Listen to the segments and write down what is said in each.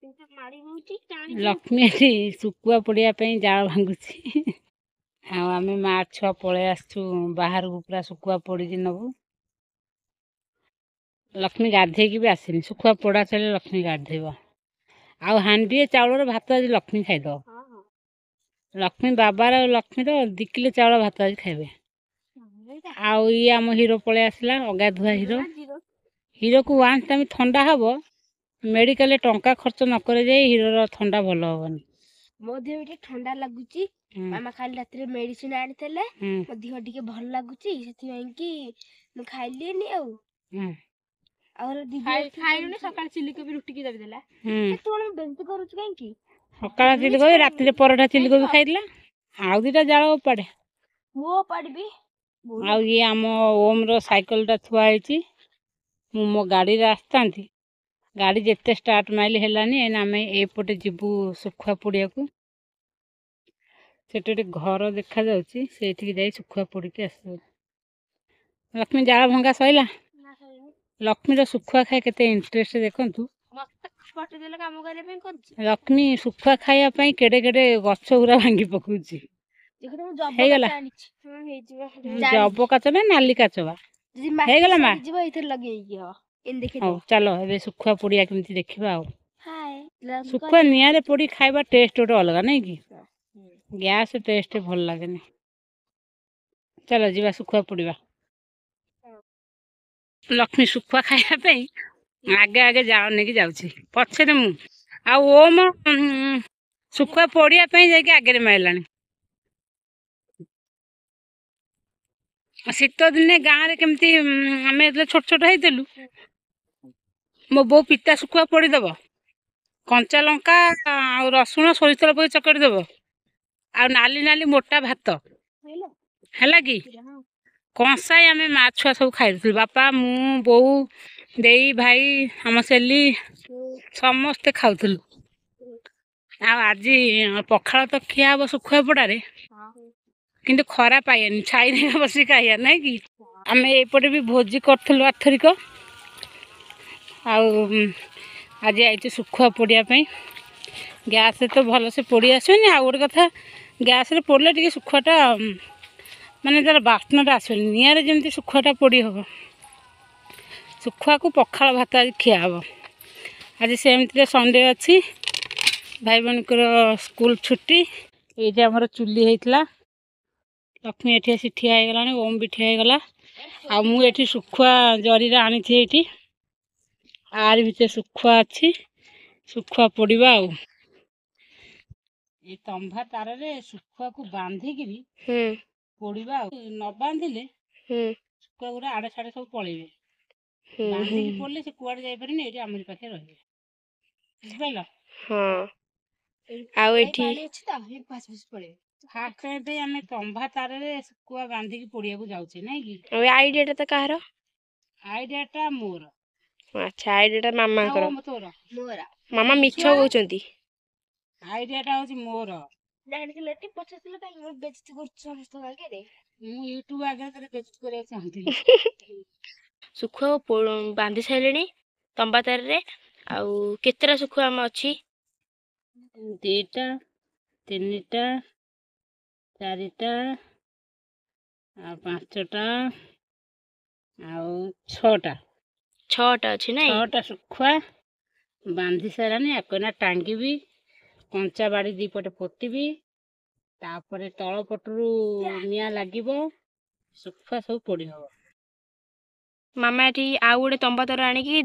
ଲକ୍ଷ୍ମୀ ଏଠି ଶୁଖୁଆ ପୋଡ଼ିବା ପାଇଁ ଜାଳ ଭାଙ୍ଗୁଛି। ଆଉ ଆମେ ମା ଛୁଆ ପଳେଇ ଆସିଛୁ ବାହାରକୁ, ପୁରା ଶୁଖୁଆ ପୋଡ଼ିକି ନେବୁ। ଲକ୍ଷ୍ମୀ ଗାଧେଇକି ବି ଆସିନି। ଶୁଖୁଆ ପୋଡ଼ା ସରିଲେ ଲକ୍ଷ୍ମୀ ଗାଧେଇବ। ଆଉ ହାଣ୍ଡିଏ ଚାଉଳର ଭାତ ଆଜି ଲକ୍ଷ୍ମୀ ଖାଇଦେବ। ଲକ୍ଷ୍ମୀ ବାବାର ଆଉ ଲକ୍ଷ୍ମୀର 2 କିଲୋ ଚାଉଳ ଭାତ ଆଜି ଖାଇବେ। ଆଉ ଇଏ ଆମ ହିରୋ ପଳେଇ ଆସିଲା, ଅଗାଧୁଆ ହିରୋ। ହିରୋକୁ ୱାନ୍ସ ଟାଇମ୍ ଥଣ୍ଡା ହବ, ମେଡ଼ିକାଲରେ ଟଙ୍କା ଖର୍ଚ୍ଚ ନ କରି ଯାଇ ହିରୋର ଥଣ୍ଡା ଭଲ ହବନି। ମୋ ଦେହ ଟିକେ ଥଣ୍ଡା ଲାଗୁଛି। ମାମା କାଲି ରାତିରେ ମେଡିସିନ ଆଣିଥିଲେ, ମୋ ଦେହ ଟିକେ ଭଲ ଲାଗୁଛି, ସେଥିପାଇଁ କି ମୁଁ ଖାଇଲିନି। ଆଉ ଆଉ ଖାଇଲୁନି? ସକାଳେ ଚିଲି କୋବି ରୁଟି କି ଦେଲା। ତୁ କଣ ବେଜତି କରୁଛୁ କାହିଁକି? ସକାଳେ ଚିଲି କୋବି, ରାତିରେ ପରଟା ଚିଲି କୋବି ଖାଇଥିଲା। ଆଉ 2ଟା ଜାଳ ଉପାଡ଼େ। ମୁଁ ଉପାଡ଼ିବି। ଆଉ ଇଏ ଆମ ଓମ୍ର ସାଇକେଲଟା ଥୁଆ ହେଇଛି। ମୁଁ ମୋ ଗାଡ଼ିରେ ଆସିଥାନ୍ତି, ଗାଡ଼ି ଯେତେ ଷ୍ଟାର୍ଟ ମାଇଲି ହେଲାନି। ଏଇନା ଆମେ ଏଇପଟେ ଯିବୁ ଶୁଖୁଆ ପୋଡ଼ିବାକୁ। ସେଠି ଗୋଟେ ଘର ଦେଖାଯାଉଛି, ସେଇଠିକି ଯାଇ ଶୁଖୁଆ ପୋଡ଼ିକି ଆସିବୁ। ଲକ୍ଷ୍ମୀ ଜାଳ ଭଙ୍ଗା ସଇଲା। ଲକ୍ଷ୍ମୀର ଶୁଖୁଆ ଖାଇ କେତେ ଇଣ୍ଟରେଷ୍ଟ ଦେଖନ୍ତୁ। ଲକ୍ଷ୍ମୀ ଶୁଖୁଆ ଖାଇବା ପାଇଁ କେଡ଼େ କେଡ଼େ ଗଛ ଗୁରା ଭାଙ୍ଗି ପକଉଛି। ହେଇଗଲା ଜବ କାଚ ନା ନାଲି କାଚ ବା ହେଇଗଲା ମା। ହଉ ଚାଲ, ଏବେ ଶୁଖୁଆ ପୋଡ଼ିଆ କେମିତି ଦେଖିବା। ଆଉ ଶୁଖୁଆ ନିଆଁରେ ପୋଡ଼ି ଖାଇବା ଟେଷ୍ଟ ଗୋଟେ ଅଲଗା, ନାଇଁ କି? ଗ୍ୟାସ୍ ଟେଷ୍ଟ ଭଲ ଲାଗେନି। ଚାଲ ଯିବା ଶୁଖୁଆ ପୋଡ଼ିବା। ଲକ୍ଷ୍ମୀ ଶୁଖୁଆ ଖାଇବା ପାଇଁ ଆଗେ ଆଗେ ଜାଳ ନେଇକି ଯାଉଛି, ପଛରେ ମୁଁ ଆଉ ଓମ। ଶୁଖୁଆ ପୋଡ଼ିବା ପାଇଁ ଯାଇକି ଆଗରେ ମାରିଲାଣି। ଶୀତ ଦିନେ ଗାଁରେ କେମିତି ଆମେ ଯେତେବେଳେ ଛୋଟ ଛୋଟ ହେଇଥିଲୁ, ମୋ ବୋଉ ପିତା ଶୁଖୁଆ ପୋଡ଼ିଦେବ, କଞ୍ଚା ଲଙ୍କା ଆଉ ରସୁଣ ସୋରିଷ ତେଲ ପକେଇ ଚକଟି ଦେବ, ଆଉ ନାଲି ନାଲି ମୋଟା ଭାତ ହେଲା କି କଂସାଇ ଆମେ ମା ଛୁଆ ସବୁ ଖାଇଦେଉଥିଲୁ। ବାପା, ମୁଁ, ବୋଉ, ଦେଇ, ଭାଇ, ଆମ ସେଲି ସମସ୍ତେ ଖାଉଥିଲୁ। ଆଉ ଆଜି ପଖାଳ ତ ଖିଆ ହବ ଶୁଖୁଆ ପୋଡ଼ାରେ, କିନ୍ତୁ ଖରା ପାଇବାନି, ଛାଇରେ ବସିକି ଖାଇବା, ନାଇଁ କି? ଆମେ ଏଇପଟେ ବି ଭୋଜି କରିଥିଲୁ ଆରଥରିକ। ଆଉ ଆଜି ଆଇଛୁ ଶୁଖୁଆ ପୋଡ଼ିବା ପାଇଁ। ଗ୍ୟାସ୍ରେ ତ ଭଲସେ ପୋଡ଼ି ଆସିବନି। ଆଉ ଗୋଟେ କଥା, ଗ୍ୟାସ୍ରେ ପୋଡ଼ିଲେ ଟିକେ ଶୁଖୁଆଟା ମାନେ ତା'ର ବାସ୍ନାଟା ଆସିବନି, ନିଆଁରେ ଯେମିତି ଶୁଖୁଆଟା ପୋଡ଼ି ହେବ। ଶୁଖୁଆକୁ ପଖାଳ ଭାତ ଆଜି ଖିଆ ହେବ। ଆଜି ସେମିତିରେ ସଣ୍ଡେ ଅଛି, ଭାଇ ଭଉଣୀଙ୍କର ସ୍କୁଲ ଛୁଟି। ଏଇଠି ଆମର ଚୁଲି ହେଇଥିଲା। ଲକ୍ଷ୍ମୀ ଏଠି ଆସି ଠିଆ ହେଇଗଲାଣି, ଓମ୍ ବି ଠିଆ ହେଇଗଲା। ଆଉ ମୁଁ ଏଠି ଶୁଖୁଆ ଜରିରେ ଆଣିଛି, ଏଇଠି ଆରି ଭିତରେ ଶୁଖୁଆ ଅଛି, ଶୁଖୁଆ ପୋଡ଼ିବା। ଆଉ ଏ ତମ୍ଭା ତାରରେ ଶୁଖୁଆକୁ ବାନ୍ଧିକିରି ପୋଡ଼ିବା। ଆଉ ନ ବାନ୍ଧିଲେ ଶୁଖୁଆ ଗୁଡ଼ା ଆଡ଼େ ସାଡ଼େ ସବୁ ପଳେଇବେ। ବାନ୍ଧିକି ପୋଡ଼ିଲେ ସେ କୁଆଡ଼େ ଯାଇପାରିବେନି, ଏଇଠି ଆମରି ପାଖରେ ରହିବେ, ବୁଝିପାରିଲ? ହଁ। ଆଉ ଏଠି ଫାଷ୍ଟ ଟାଇମ୍ ପାଇଁ ଆମେ ତମ୍ଭା ତାରରେ ଶୁଖୁଆ ବାନ୍ଧିକି ପୋଡ଼ିବାକୁ ଯାଉଛେ, ନାଇଁ କି? ଆଉ ଆଇଡିଆଟା ତ କାହାର? ଆଇଡିଆଟା ମୋର। ଆଚ୍ଛା, ଆଇଡିଆଟା ମାମାଙ୍କର? ତୋର? ମାମା ମିଛ କହୁଛନ୍ତି। ଆଇଡିଆଟା ହଉଛି ମୋର। ଜାଣିଥିଲେ ପଚାରିଥିଲେ କାହିଁକି ବେଜତି କରୁଛୁ ସମସ୍ତଙ୍କ ଆଗରେ? ମୁଁ ୟୁଟ୍ୟୁବ ଆଗରେ ତୋତେ ବେଜତି କରିବାକୁ ଚାହୁଁଥିଲି। ଶୁଖୁଆ ବାନ୍ଧି ସାରିଲେଣି ତମ୍ବା ତାରରେ। ଆଉ କେତେଟା ଶୁଖୁଆ ଆମ ଅଛି? 2ଟା, 3ଟା, 4ଟା, ଆଉ 5ଟା, ଆଉ 6ଟା। 6ଟା ଅଛି ନାଇଁ? 6ଟା ଶୁଖୁଆ ବାନ୍ଧି ସାରିଲାଣି। ଆକୁ ଏଇନା ଟାଙ୍ଗିବି, କଞ୍ଚା ବାଡ଼ି 2 ପଟେ ପୋତିବି, ତାପରେ ତଳ ପଟରୁ ନିଆଁ ଲାଗିବ, ଶୁଖୁଆ ସବୁ ପୋଡ଼ି ହବ। ମାମା ଏଠି ଆଉ ଗୋଟେ ତମ୍ବା ତାର ଆଣିକି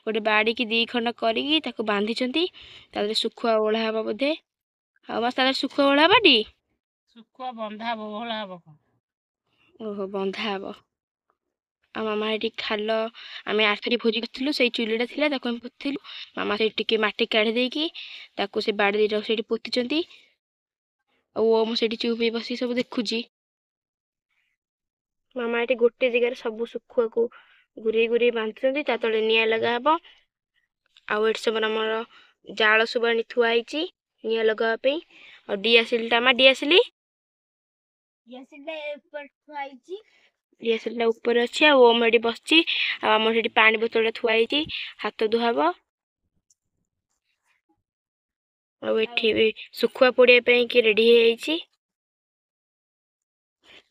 ଗୋଟେ ବାଡ଼ିକି 2 ଖଣ୍ଡ କରିକି ତାକୁ ବାନ୍ଧିଛନ୍ତି। ତା ଦେହରେ ଶୁଖୁଆ ଓଳା ହବ ବୋଧେ। ଆଉ ତା ଦେହରେ ଶୁଖୁଆ ଓଳା ହବ ଟି? ଶୁଖୁଆ ବନ୍ଧା ହବ, ଓହଳା ହବ କଣ? ଓହୋ, ବନ୍ଧା ହବ। ଆଉ ମାମା ଏଠି ଖାଲ, ଆମେ ଆରଥରି ଭୋଜି କରିଥିଲୁ, ସେଇ ଚୁଲିଟା ଥିଲା, ତାକୁ ଆମେ ପୋତିଥିଲୁ। ମାମା ସେଇଠି ଟିକେ ମାଟି କାଢ଼ି ଦେଇକି ତାକୁ ସେ ବାଡ଼ି 2ଟାକୁ ସେଇଠି ପୋତିଛନ୍ତି। ଆଉ ମୁଁ ସେଇଠି ଚୁପ୍ ହେଇ ବସିକି ସବୁ ଦେଖୁଛି। ମାମା ଏଠି ଗୋଟେ ଜାଗାରେ ସବୁ ଶୁଖୁଆକୁ ଘୁରେଇ ଘୁରେଇ ବାନ୍ଧୁଛନ୍ତି, ତା ତଳେ ନିଆଁ ଲଗା ହବ। ଆଉ ଏଠି ସବୁ ଆମର ଜାଳ ସବୁ ଆଣି ଥୁଆ ହେଇଛି ନିଆଁ ଲଗାଇବା ପାଇଁ। ଆଉ ଡିଆସିଲିଟା ମା, ଡିଆସିଲି ଥୁଆ ହେଇଛି, ଡିଆସିଲିଟା ଉପରେ ଅଛି। ଆଉ ଓମ୍ ଏଠି ବସିଛି। ଆଉ ଆମର ସେଠି ପାଣି ବୋତଲଟା ଥୁଆ ହେଇଛି, ହାତ ଧୁଆ ହବ। ଆଉ ଏଠି ବି ଶୁଖୁଆ ପୋଡ଼ିବା ପାଇଁ କି ରେଡ଼ି ହେଇଯାଇଛି।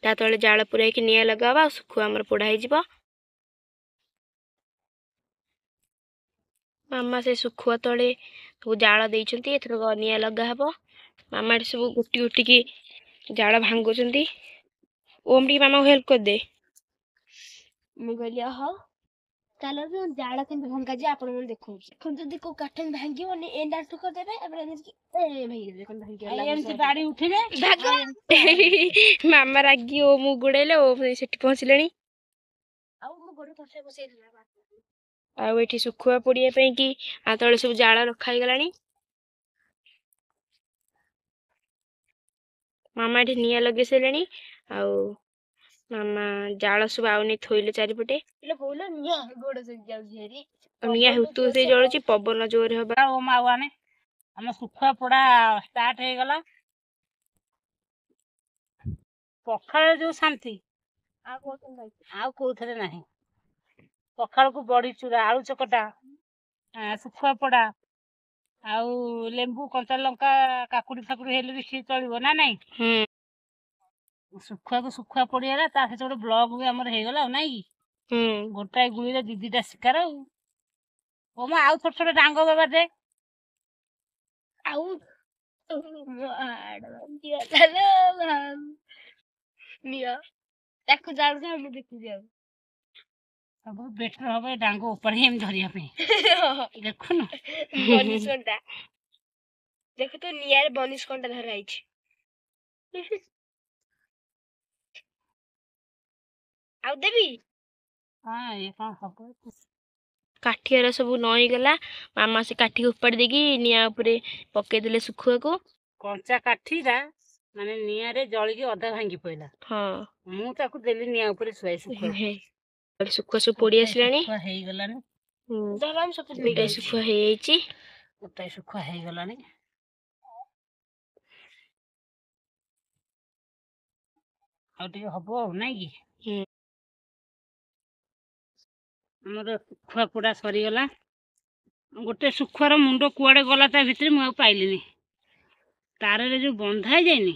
ତା ତଳେ ଜାଳ ପୁରାଇକି ନିଆଁ ଲଗାହବ ଆଉ ଶୁଖୁଆ ଆମର ପୋଡ଼ା ହେଇଯିବ। ମାମା ସେ ଶୁଖୁଆ ତଳେ ସବୁ ଜାଳ ଦେଇଛନ୍ତି, ଏଥର ନିଆଁ ଲଗା ହବ। ମାମା ଏଠି ସବୁ ଗୋଟି ଗୋଟିକି ଜାଳ ଭାଙ୍ଗୁଛନ୍ତି। ଓମ୍ ଟିକେ ମାମାକୁ ହେଲ୍ପ କରିଦେ। ମୁଁ କହିଲି ହଉ ଚାଲ, ଜାଳ କେମିତି ଭଙ୍ଗାଯିବ ଆପଣମାନେ ଦେଖନ୍ତୁ। ଦେଖନ୍ତୁ, ଯଦି କୋଉ କାଠ ଭାଙ୍ଗିବନି ଏ ଦାଠୁ କରିଦେବେ, ତାପରେ ଏମିତି ଭାଙ୍ଗିଦେବେ। କଣ ଭାଙ୍ଗିଗଲା? ଏମିତି ବାଡି ଉଠିବେ। ମାମା ରାଗି ଓ ମୁଁ ଗୋଡ଼େଇଲେ, ଓ ସେଠି ପହଞ୍ଚିଲେଣି। ଆଉ ମୁଁ ଗୋଡ଼ ପଛରେ ବସେଇଥିଲା। ଆଉ ଏଠି ଶୁଖୁଆ ପୋଡ଼ିବା ପାଇଁ କି ଆ ତଳେ ସବୁ ଜାଳ ରଖା ହେଇଗଲାଣି। ମାମା ଏଠି ନିଆଁ ଲଗେଇ ସାରିଲେଣି। ଆଉ ମାମା ଜାଳ ସବୁ ଆଉ ନେଇ ଥୋଇଲେ ଚାରିପଟେ। ନିଆଁ ଗୋଡ଼ ଯାଉଛି ହେରି। ନିଆଁ ହୁତୁ ହୁତୁ ଜଳୁଛି, ପବନ ଜୋରେ ହବା। ଓମ୍ ଆଉ ଆଣେ। ଆମ ଶୁଖୁଆ ପୋଡ଼ା ଷ୍ଟାର୍ଟ ହେଇଗଲା। ପଖାଳରେ ଯୋଉ ଶାନ୍ତି ଆଉ କୋଉଥିରେ ନାହିଁ। ପଖାଳକୁ ବଢି ଚୁରା, ଆଳୁ ଚକଟା, ଶୁଖୁଆ ପୋଡ଼ା ଆଉ ଲେମ୍ବୁ କଞ୍ଚା ଲଙ୍କା କାକୁଡି ଫାକୁଡି ହେଲେ ବି ସିଏ ଚଳିବ ନା ନାଇଁ? ଶୁଖୁଆକୁ ଶୁଖୁଆ ପୋଡ଼ିଗଲା, ତା ସହିତ ଗୋଟେ ବ୍ଲଗ ବି ଆମର ହେଇଗଲା ଆଉ ନାଇଁ କି? ଗୋଟାଏ ଗୁଳିରେ ଦି ଦିଟା ଶିକାର। ଆଉ ଓମ ଆଉ ଛୋଟ ଛୋଟ ଡାଙ୍ଗ ବାବା ଦେ। ଆଉ ନିଅ, ତାକୁ ଜାଳୁଛି ମୁଁ ଦେଖୁଛି। ଆଉ ସବୁ ବେଟର ହବ ଏ ଡାଙ୍ଗ ଉପରେ ଏମିତି ଧରିବା ପାଇଁ। ଦେଖୁନୁ ବନିଶ କଣ୍ଟା, ଦେଖୁ ତ ନିଆଁରେ ବନିଶ କଣ୍ଟା ଧରା ହେଇଛି। ଆଉ ଦେବି? ହଁ, ଇଏ କଣ ହବ? କାଠିଆର ସବୁ ନଇଁଗଲା। ମାମା ସେ କାଠିକୁ ଉପାଡ଼ି ଦେଇକି ନିଆଁ ଉପରେ ପକେଇଦେଲେ ଶୁଖୁଆକୁ। କଞ୍ଚା କାଠିଟା ମାନେ ନିଆଁରେ ଜଳିକି ଅଧା ଭାଙ୍ଗି ପଇଲା। ହଁ, ମୁଁ ତାକୁ ଦେଲି ନିଆଁ ଉପରେ ଶୁଆଇ ଶୁଖୁଆ। ଶୁଖୁଆ ସବୁ ପୋଡ଼ି ଆସିଲାଣି। ହେଇଗଲାଣି। ଗୋଟାଏ ଶୁଖୁଆ ହେଇଯାଇଛି। ଗୋଟାଏ ଶୁଖୁଆ ହେଇଗଲାଣି। ଆଉ ଟିକେ ହବ ଆଉ ନାଇଁ କି? ଆମର ଶୁଖୁଆ ପୋଡ଼ା ସରିଗଲା। ଗୋଟେ ଶୁଖୁଆର ମୁଣ୍ଡ କୁଆଡ଼େ ଗଲା ତା ଭିତରେ ମୁଁ ଆଉ ପାଇଲିନି। ତାରରେ ଯୋଉ ବନ୍ଧା ହେଇଯାଇନି,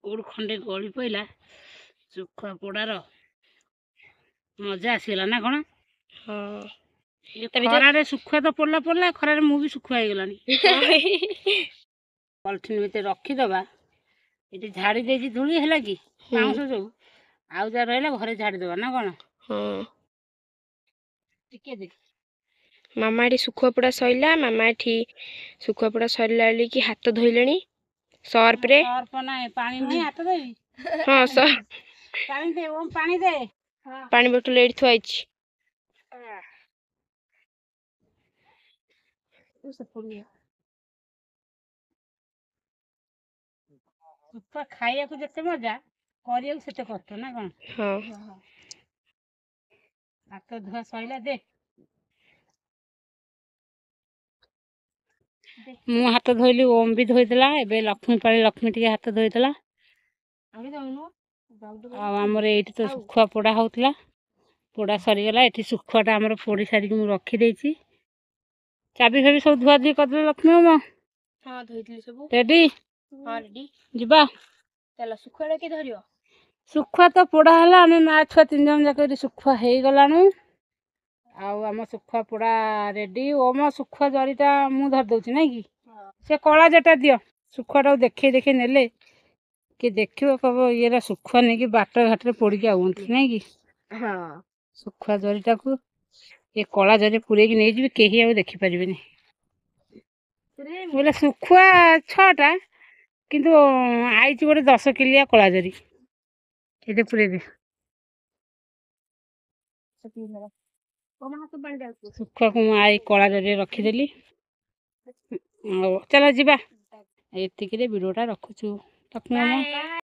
କୋଉଠୁ ଖଣ୍ଡେ ଗଳି ପଇଲା। ଶୁଖୁଆ ପୋଡ଼ାର ମଜା ଆସିଗଲା ନା କଣ? ହଁ। ଖରାରେ ଶୁଖୁଆ ତ ପୋଡ଼ିଲା ପୋଡ଼ିଲା, ଖରାରେ ମୁଁ ବି ଶୁଖୁଆ ହେଇଗଲାଣି। ପଲିଥିନ୍ ଭିତରେ ରଖିଦବା। ଏଠି ଝାଡ଼ି ଦେଇଛି ଧୂଳି ହେଲା କି ପାଉଁଶ ସବୁ, ଆଉ ଯାହା ରହିଲା ଘରେ ଝାଡ଼ିଦବା ନା କଣ? ହଁ। ଟିକେ ଦେ। ମାମା ଏଠି ଶୁଖୁଆ ପୋଡ଼ା ସଇଲା। ମାମା ଏଠି ଶୁଖୁଆ ପୋଡ଼ା ସରିଲା ବେଳିକି ହାତ ଧୋଇଲେଣି ସର୍ଫରେ। ସର୍ଫ ନାହିଁ, ପାଣି ନାହିଁ, ହାତ ଧୋଇବି। ହଁ, ପାଣି ଦେ ଓମ୍, ପାଣି ଦେ। ପାଣି ବୋଟଲ ଏଇଠି ଥୁଆ ହେଇଛି। ଶୁଖୁଆ ଖାଇବାକୁ ଯେତେ ମଜା, କରିବାକୁ ସେତେ କଷ୍ଟ ନା କଣ? ହଁ। ହାତ ଧୁଆ ସଇଲା, ଦେ। ମୁଁ ହାତ ଧୋଇଲି, ଓମ୍ ବି ଧୋଇଦେଲା। ଏବେ ଲକ୍ଷ୍ମୀ ପାଳି, ଲକ୍ଷ୍ମୀ ଟିକେ ହାତ ଧୋଇଦେଲା। ଆଉ ଆମର ଏଇଠି ତ ଶୁଖୁଆ ପୋଡ଼ା ହଉଥିଲା, ପୋଡ଼ା ସରିଗଲା। ଏଠି ଶୁଖୁଆଟା ଆମର ପୋଡ଼ି ସାରିକି ମୁଁ ରଖିଦେଇଛି। ଚାବି ଫାବି ସବୁ ଧୁଆ ଧୁଇ କରିଦେଲେ ଲକ୍ଷ୍ମୀ? ଓମ? ହଁ, ଧୋଇଥିଲି ସବୁ। ରେଡି? ହଁ, ରେଡି। ଯିବା। ଚାଲ। ଶୁଖୁଆଟା କିଏ ଧରିବ? ଶୁଖୁଆ ତ ପୋଡ଼ା ହେଲା, ଆମେ ମା ଛୁଆ ତିନି ଜଣ ଯାକ ଏଠି ଶୁଖୁଆ ହେଇଗଲାଣୁ। ଆଉ ଆମ ଶୁଖୁଆ ପୋଡ଼ା ରେଡି। ଓମ, ଶୁଖୁଆ ଜରିଟା ମୁଁ ଧରି ଦଉଛି ନାଇଁ କି? ସେ କଳା ଜରିଟା ଦିଅ। ଶୁଖୁଆଟାକୁ ଦେଖେଇ ଦେଖେଇ ନେଲେ କିଏ ଦେଖିବ କହିବ ଇଏରା ଶୁଖୁଆ ନେଇକି ବାଟ ଘାଟରେ ପୋଡ଼ିକି ଆଉନ୍ତି ନାଇଁ କି? ହଁ। ଶୁଖୁଆ ଜରିଟାକୁ ଏ କଳା ଜରି ପୂରେଇକି ନେଇଯିବି, କେହି ଆଉ ଦେଖିପାରିବେନି। ବୋଇଲେ ଶୁଖୁଆ 6ଟା, କିନ୍ତୁ ଆଇଛି ଗୋଟେ 10 କିଲିଆ କଳା ଜରି। ଏଠି ପୂରେଇ ଦେ ଶୁଖୁଆକୁ। ମୁଁ I କଳା ଜରିରେ ରଖିଦେଲି। ଆଉ ଚାଲ ଯିବା। ଏତିକିରେ ଭିଡ଼ିଓଟା ରଖୁଛୁ ଲକ୍ଷ୍ମୀ।